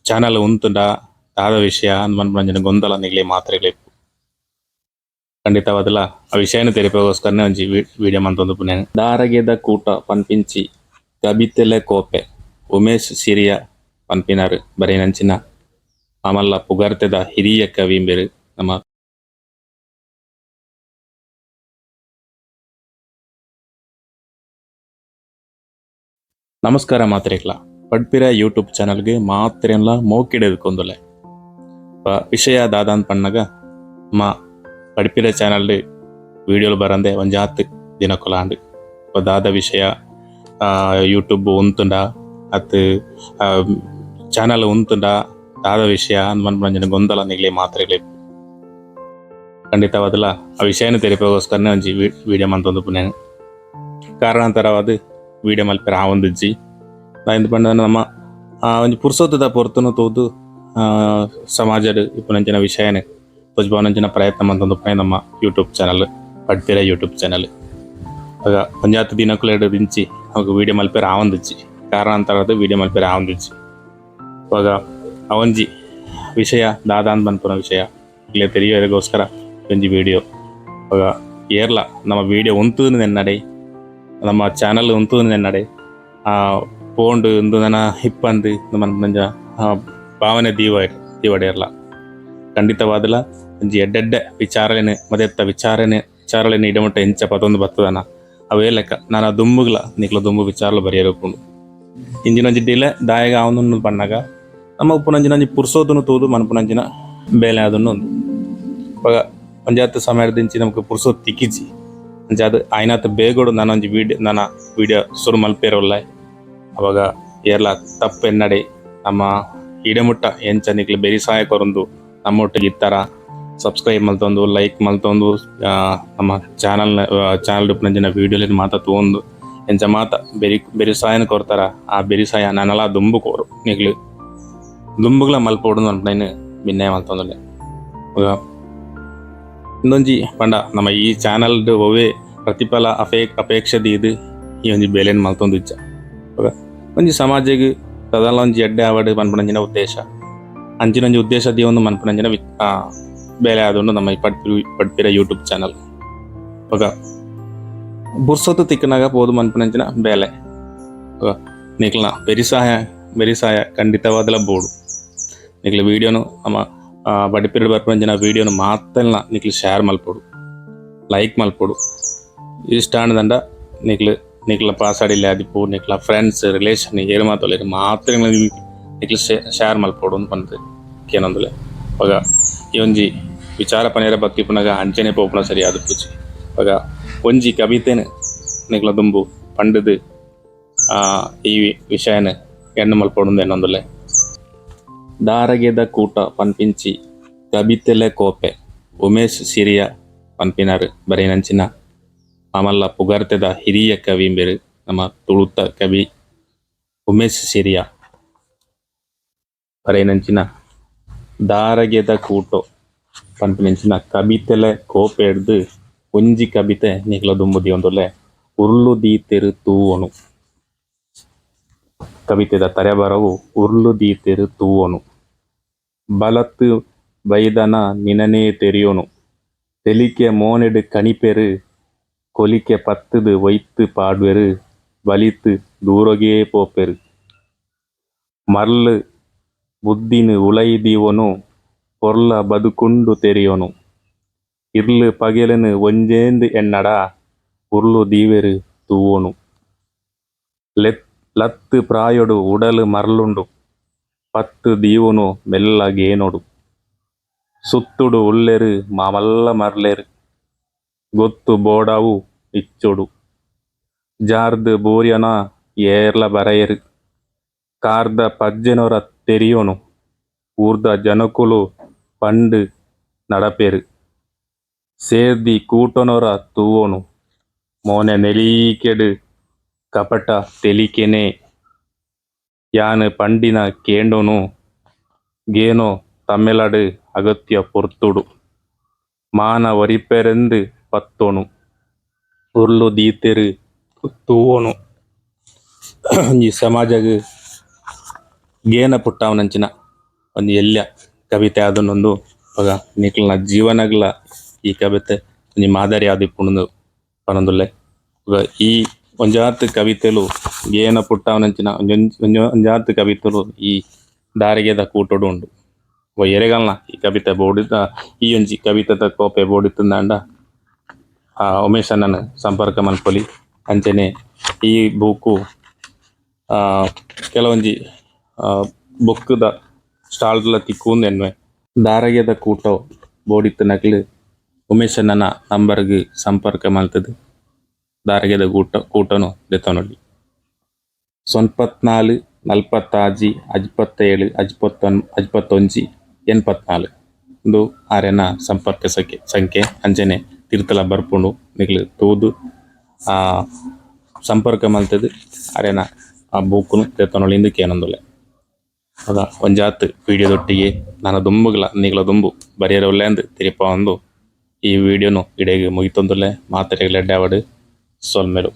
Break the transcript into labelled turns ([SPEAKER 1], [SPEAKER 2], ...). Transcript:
[SPEAKER 1] Channel ಉಂತುಂಡ ದಾದ ವಿಷಯ ಅಂದ್ ಗೊಂದಲ ನಿಗ್ಲೆ ಮಾತ್ರೆಗ್ಲ ಇಪ್ಪು. ಖಂಡಿತವಾದಲ ಆ ವಿಷಯನ ತೆರಿಪಗೋಸ್ಕರನೇ ಒಂಜಿ ವಿಡಿಯೋ ಮಂತೊಂದು ಪುನೆ. ದಾರಗೆದ ಕೂಟ ಪನ್ಪಿಂಚಿ ಕಬಿತೆಲೆ ಕೋಪೆ ಉಮೇಶ್ ಸಿರಿಯ ಪನ್ಪಿನಾರ್ ಬರೆಯಿನಂಚಿನ ಮಾಮಲ್ಲ ಪುಗರ್ತೆದ ಹಿರಿಯ ಕವಿಂಬೆರ್ ನಮ್ಮ. ನಮಸ್ಕಾರ ಮಾತ್ರೆಗ್ಲ, ಪಡ್ಪಿರ ಯೂಟ್ಯೂಬ್ ಚಾನಲ್ಗೆ ಮಾತ್ರೆನ್ಲ ಮೋಕಿಡೆದುಕೊಂದುಲೆ. ವಿಷಯ ದಾದಾನ್ ಪಣ್ಣಗ, ಮಾ ಪಡ್ಪಿರ ಚಾನಲ್ ವಿಡಿಯೋಲು ಬರಂದೆ ಒಂಜಾತ್ ದಿನಕುಲಾಂಡ್. ದಾದ ವಿಷಯ, ಯೂಟ್ಯೂಬ್ ಉಂತುಂಡ ಅತ್ ಚಾನಲ್ ಉಂತುಂಡ, ದಾದ ವಿಷಯ ಅಂದ್ ಗೊಂದಲ ನಿಗ್ಲೆ ಮಾತ್ರೆಗ್ಲ. ಖಂಡಿತವಾದಲ ಆ ವಿಷಯನ ತೆರಿಪಗೋಸ್ಕರನೇ ಒಂಜಿ ವಿಡಿಯೋ ಮಂತೊಂದು ಪುನೆ. ಕಾರಣಾಂತರವಾದ ವಿಡಿಯೋ ಮಲ್ಪೆರೆ ಆವೊಂದಿಜ್ಜಿ. ದಾಯೆಂದ್ ಪಂಡ ನಮ್ಮ ಒಂಜಿ ಪುರ್ಸೊತ್ತುದ ಪೊರ್ತುನು ತೂದು ಸಮಾಜಡ್ ಇಪ್ಪುನಂಚಿನ ವಿಷಯನೆ ತೋಜಿಪಾವುನಂಚಿನ ಪ್ರಯತ್ನ ಮಂತೊಂದು ಉಪ್ಪುನೆ ನಮ್ಮ ಯೂಟ್ಯೂಬ್ ಚಾನಲ್, ಪಡ್ಪಿರ ಯೂಟ್ಯೂಬ್ ಚಾನಲ್. ಆಗ ಒಂಜಾತ್ ದಿನಕುಲೆಡ್ ದಿಂಚಿ ಅವಾಗ ವಿಡಿಯೋ ಮಲ್ಪೆರೆ ಆವೊಂದಿಜ್ಜಿ. ಕಾರಣಾಂತರವಾದ್ ವಿಡಿಯೋ ಮಲ್ಪೆರೆ ಆವೊಂದಿಜ್ಜಿ. ಅವಾಗ ಅವೊಂಜಿ ವಿಷಯ ದಾದಾಂದ್ ಪನ್ಪುನ ವಿಷಯ ಇಲ್ಲೇ ತೆರಿಯರೆಗೋಸ್ಕರ ಒಂಜಿ ವಿಡಿಯೋ. ಅವಾಗ ಏರ್ಲ ನಮ್ಮ ವಿಡಿಯೋ ಉಂತುದು ನೆನ್ನಡೆ, ನಮ್ಮ ಚಾನಲ್ ಉಂತುದು ನೆನ್ನಡೆ, ಪೋಂಡು ಇಂದು ನನ ಇಪ್ಪಂದು ನಮ್ಮ ಭಾವನೆ ದೀವ ದೀವಡೇರ್ಲ. ಖಂಡಿತವಾದಲ ಒಂಜಿ ಎಡ್ಡೆಡ್ಡೆ ವಿಚಾರಲೆನ್, ಮದೆತ್ತ ವಿಚಾರನೆ ವಿಚಾರಲೆನ್ ಇಡಮುಟ್ಟ ಎಂಚ ಪತೊಂದು ಬತ್ತದನ ಅವೇ ಲೆಕ್ಕ ನಾನ ದುಂಬುಗ್ಲ ನಿಕ್ಲ ದುಂಬು ವಿಚಾರಲು ಬರಿಯರೆ ಉಪ್ಪುಂಡು. ಇಂಚಿನೊಂಜಿ ಡಿಲೆ ದಾಯಗ ಆವೊಂದುಂಡು ಪನ್ನಗ, ನಮ್ಮ ಉಪ್ಪುನಂಚಿನ ಒಂಜಿ ಪುರ್ಸೋತುನು ತೂದು ಮನ್ಪುನಂಚಿನ ಬೇಲೆ ಆದುಂಡು ಉಂದು. ಅಪಗ ಒಂಜಾತ್ ಸಮಯದಿಂಚಿ ನಮಕ್ ಪುರ್ಸೊತ್ತು ತಿಕ್ಕಿಜಿ. ಅಂಚಾದ್ ಆಯ್ನಾತ್ ಬೇಗೊಡು ನಾನೊಂಜಿ ವಿಡಿಯೋ, ನನ ವಿಡಿಯೋ ಸುರು ಮಲ್ಪೆರೆ ಉಲ್ಲೆ. ಅವಾಗ ಏರ್ಲ ತಪ್ಪು ಎನ್ನಡೆ. ನಮ್ಮ ಇಡೆಮುಟ್ಟ ಎಂಚ ನಿಕ್ಲು ಬೆರಿಸಾಯ ಕೊರೊಂದು ನಮ್ಮೊಟ್ಟಿಗೆ ಇತ್ತರ, ಸಬ್ಸ್ಕ್ರೈಬ್ ಮಲ್ತೊಂದು, ಲೈಕ್ ಮಲ್ತೊಂದು, ನಮ್ಮ ಚಾನಲ್ ಚಾನಲ್ ಉಪ್ಪುನಂಚಿನ ವಿಡಿಯೋಲೆನ್ ಮಾತ ತೂವೊಂದು ಎಂಚ ಮಾತ ಬೆರಿ ಬೆರಿಸಾಯನ ಕೊರ್ತಾರ, ಆ ಬೆರಿಸಾಯ ನನಲ ದುಂಬು ಕೊರು, ನಿಕ್ಲು ದುಂಬುಗ್ಲ ಮಲ್ಪೊಡು ಪನ್ಪಿನ ಬಿನ್ನಯ ಮಲ್ತೊಂದುಲ್ಲೆ. ಬೊಕ ಇಂದೊಂಜಿ ಪಂಡ ನಮ್ಮ ಈ ಚಾನಲ್ ಒವ್ವೆ ಪ್ರತಿಫಲ ಅಪೇಕ್ಷೆ ದೀದ್ ಈ ಒಂಜಿ ಬೇಲೆನ್ ಮಲ್ತೊಂದು ಇಜ್ಜ. ಬೊಕ ಒಂಜಿ ಸಮಾಜಗ್ ದಾದಲ ಒಂಜಿ ಎಡ್ಡೆ ಆವಡ್ ಪನ್ಪುನಂಚಿನ ಉದ್ದೇಶ, ಅಂಚಿನ ಒಂಜಿ ಉದ್ದೇಶ ದೀವೊಂದು ಮನ್ಪುನಂಚಿನ ಬೇಲೆ ಆದುಂಡು ನಮ್ಮ ಈ ಪಡ್ಪಿರು ಪಡ್ಪಿರ ಯೂಟ್ಯೂಬ್ ಚಾನಲ್. ಬೊಕ ಬುರ್ಸೊತ್ತು ತಿಕ್ಕನಾಗ ಪೋದು ಮನ್ಪುನಂಚಿನ ಬೇಲೆ. ಬೊಕ ನಿಕ್ಲ್ನ ಬೆರಿಸಾಯ ಬೆರಿಸಾಯ ಖಂಡಿತವಾದಲ ಬೋಡು. ನಿಕ್ಲ ವೀಡಿಯೋನು, ನಮ್ಮ ಪಡಿಪಿರಡ್ ಬರ್ಪುನಂಚಿನ ವೀಡಿಯೋನು ಮಾತೆಲ್ನ ನಿಕ್ಲು ಶೇರ್ ಮಲ್ಪೊಡು, ಲೈಕ್ ಮಲ್ಪೊಡು. ಇಷ್ಟ ಆಂಡ ನಿಕ್ಲು ನಿಕ್ಲ ಪಾಸಾಡಿಲೆ ಆದಿಪ್ಪು, ನಿಕ್ಲ ಫ್ರೆಂಡ್ಸ್, ರಿಲೇಷನ್ ಏರ್ ಮಾತೊಲ್ಲೆರ್ ಮಾತ್ರ ನಿಕ್ಲು ಶೇರ್ ಮಲ್ಪೊಡು ಪಂದ್ ಕೇನೊಂದುಲ್ಲೆ. ಅಪಗ ಈ ಒಂಜಿ ವಿಚಾರ ಪನೆರೆ ಬತ್ತಿಪ್ಪುನಗ ಅಂಚನೆ ಪೋಪುನ ಸರಿ ಆದಿಪ್ಪುಜಿ. ಅಪಗ ಒಂಜಿ ಕವಿತೆನ್ ನಿಕ್ಲ ದುಂಬು ಪಂಡುದು ಈ ವಿಷಯನ್ ಎಣ್ಣೆ ಮಲ್ಪೊಡು ಎನ್ನೊಂದುಲ್ಲೆ. ದಾರಗೆದ ಕೂಟ ಪನ್ಪಿಂಚಿ ಕಬಿತೆಲೆ ಕೋಪೆ ಉಮೇಶ್ ಸಿರಿಯ ಪನ್ಪಿನಾರ್ ಬರೆಯಿನಂಚಿನ ಮಾಮಲ್ಲ ಪುಗರ್ತೆದ ಹಿರಿಯ ಕವಿಂಬೆರ್ ನಮ್ಮ ತುಳುತ ಕವಿ ಉಮೇಶ್ ಸಿರಿಯ ಬರೆಯಿನಂಚಿನ ದಾರಗೆದ ಕೂಟೊ ಪನ್ಪಿನಂಚಿನ ಕಬಿತೆಲೆ ಕೋಪೆಡ್ದ್ ಒಂಜಿ ಕಬಿತೆ ನಿಕ್ಲ ದುಂಬು ದೀವೊಂದುಲ್ಲೆ. ಉರ್ಲು ದೀತೆರ್ ತೂವೊನು. ಕವಿತೆದ ತರೆಬರವು ಉರ್ಲು ದೀತೆರ್ ತೂವೊನು. ಬಲತ್ ಬೈದನ ನಿನನೇ ತೆರಿಯೊನು, ತೆಲಿಕೆ ಮೋನೆಡ್ ಕಣಿಪೆರ್, ಕೊಲಿಕೆ ಪತ್ತುದು ಒಯ್ತ್ ಪಾಡ್ವೆರ್, ಬಲಿತ್ ದೂರೊಗೇ ಪೋಪೆರ್. ಮರ್ಲ್ ಬುದ್ಧಿನ್ ಉಲಯಿ ದೀವೊನು, ಪೊರ್ಲ ಬದುಕುಂಡು ತೆರಿಯೊನು, ಇರ್ಲ್ ಪಗೆಲುನ್ ಒಂಜೇಂದ್ ಎನ್ನಡ, ಉರ್ಲು ದೀವೆರ್ ತೂವೊನು. ಲತ್ತ್ ಪ್ರಾಯೊಡು ಉಡಲ್ ಮರ್ಲುಂಡು, ಪತ್ತ್ ದೀವೊನು ಮೆಲ್ಲ ಗೇನೊಡು, ಸುತ್ತುಡು ಉಲ್ಲೆರ್ ಮಾಮಲ್ಲ ಮರ್ಲೆರ್, ಗೊತ್ತು ಬೋಡಾವು ಇಚ್ಚೊಡು. ಜಾರ್ದ್ ಬೂರ್ಯನ ಏರ್ಲ ಬರಯೆರ್, ಕಾರ್ದ ಪಜ್ಜೆನೊರ ತೆರಿಯೊನು, ಊರ್ದ ಜನಕುಲು ಪಂಡ್ ನಡಪೆರ್, ಸೇರ್ದಿ ಕೂಟೊನೊರ ತೂವೊನು. ಮೋನೆ ನೆಲೀಕೆಡ್ ಕಪಟ ತೆಲಿಕೆನೆ, ಯಾನ್ ಪಂಡಿನ ಕೇಂಡೊನು, ಗೇನೊ ತಮೆಲಡ್ ಅಗತ್ಯ ಪೊರ್ತುಡು, ಮಾನ ಒರಿಪೆರೆಂದ್ ಪತ್ತೊನು. ಉರ್ಲು ದೀತೆರ್ ತೂವೊನು. ಒಂಜಿ ಸಮಾಜಗ್ ಗೇನ ಪುಟ್ಟಾವುನಂಚಿನ ಒಂಜಿ ಎಲ್ಲ್ಯ ಕಬಿತೆ ಆದುಂಡು ಅಪಗ ನಿಕಲ್ನ ಜೀವನಗ್ಲ ಈ ಕಬಿತೆ ಒಂಜಿ ಮಾದರಿ ಆದಿಪ್ಪುಂಡು ಪನೊಂದುಲ್ಲೆ. ಬೊಕ ಈ ಒಂಜಾತ್ ಕಬಿತೆಲು ಗೇನ ಪುಟ್ಟಾವುನಂಚಿನ ಒಂಜಿ ಒಂಜಾತ್ ಕಬಿತೆಲು ಈ ದಾರಿಗೆ ಕೂಟಡ್ ಉಂಡು. ವಾ ಏರೆಗಾಂಡಲ ಈ ಕಬಿತೆ ಬೋಡಿತ್ತ ಈ ಒಂಜಿ ಕಬಿತೆದ ಕೋಪೆ ಬೋಡಿತ್ತ್ಂಡ ಆ ಉಮೇಶ್ ಅಣ್ಣನ್ ಸಂಪರ್ಕ ಮನ್ಪೊಲಿ ಅಂಚನೆ ಈ ಬೂಕು ಕೆಲವೊಂಜಿ ಬುಕ್ ದ ಸ್ಟಾಲ್ ಡ್ಲ ತಿಕ್ಕುಂದು ಎನ್ನುವೆ. ದಾರಗೆದ ಕೂಟೊ ಬೋಡಿತ್ತಿನಕುಲು ಉಮೇಶ್ ಅಣ್ಣನ ನಂಬರ್ ಗ್ ಸಂಪರ್ಕ ಮಲ್ತ್ ದ್ ದಾರಗೆದ ಕೂಟೊನು ದೆತೊನೊಲಿ. 94 46 57 51 84 ಉಂದು ಅರೆನ ಸಂಪರ್ಕ ಸಂಖ್ಯೆ ಅಂಚನೆ ತಿರ್ತುಲ ಬರ್ಪುಂಡು ನಿಕುಲು ತೂದು ಸಂಪರ್ಕ ಮಲ್ತ್ ದ್ ಅರೆನ ಆ ಬೂಕುನು ದೆತೊನೊಲಿ ಇಂದ್ ಕೇನೊಂದುಲ್ಲೆ. ಅದ ಒಂಜಾತ್ ವೀಡಿಯೊ ದೊಟ್ಟಿಗೆ ನನ ದುಂಬುಗ್ಲ ನಿಕಲ್ನ ದುಂಬು ಬರಿಯರೆ ಉಲ್ಲೆ ಅಂದ್ ತೆರಿಪಾವೊಂದು ಈ ವೀಡಿಯೊ ನು ಇಡೆಗ್ ಮುಗಿತೊಂದುಲ್ಲೆ ಮಾತೆರೆಗ್ಲ ಎಡ್ಡೆ ಆವಡ್ ಸೊಲ್ಮೆಲು.